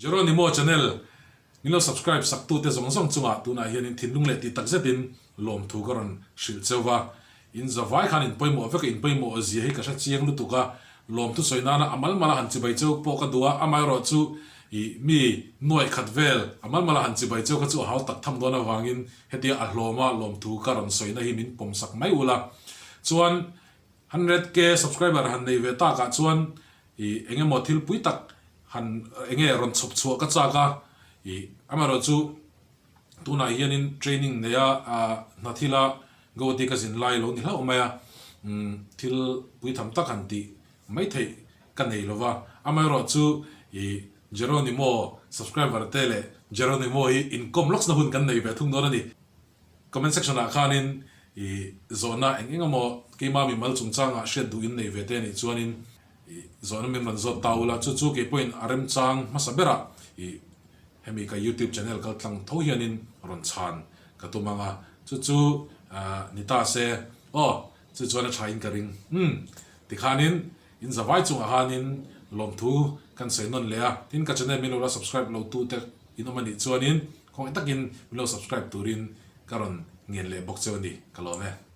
Jeronimo channel min lo subscribe sak tute zawng zawng chungah tunah hianin thinlung leh tih tak zetin lawmthu ka rawn hrilh cheu va. In zavai khan in pawimawh vek a, in pawimawh zia hi ka hre chiang lutuk a, lawmthu sawi nana a malmala han chibai cheu pawh ka duh a, amaherawh chu ih mi nuaih khat vel a malmala han chibai cheu kha chu a hau tak tham dawn avangin hetia a hlawma lawmthu ka rawn sawina hi min pawm sak mai ula. Chuan 100K subscriber han nei ve takah chuan ih eng emaw thil pui tak han eng nge rawn chhawp chhuah ka chak a, ih amaherawh chu tunah hianin training neia hna thila Guwahati ka zin lai lo ni hlauh mai a, umm thil pui tham tak han tih mai theih ka nei lo va, amaherawh chu ih Jeronimo subscriber te leh Jeronimo hi inkawm lawksna hun kan nei ve thung dawn a ni. Comment section ah khanin i zawhna eng eng emaw keima mimal chungchangah hriat duh in nei ve te anih chuanin i zawhna min rawn zawt ta ula, chu chu keipawhin a remchang hmasa berah i hemi ka youtube channel kal tlang tho hianin rawn chhan ka tum ang a, chu chu ni ta se aw chu chuan a tha in ka ring umm tikhanin in zavai chungah khanin lawmthu kan sawi nawn leh a, tin ka channel min lo la subscribe lo tu te In awm anih chuanin khawngaih takin min lo subscribe turin ka rawn ngen leh bawk cheu a ni, ka lawm e.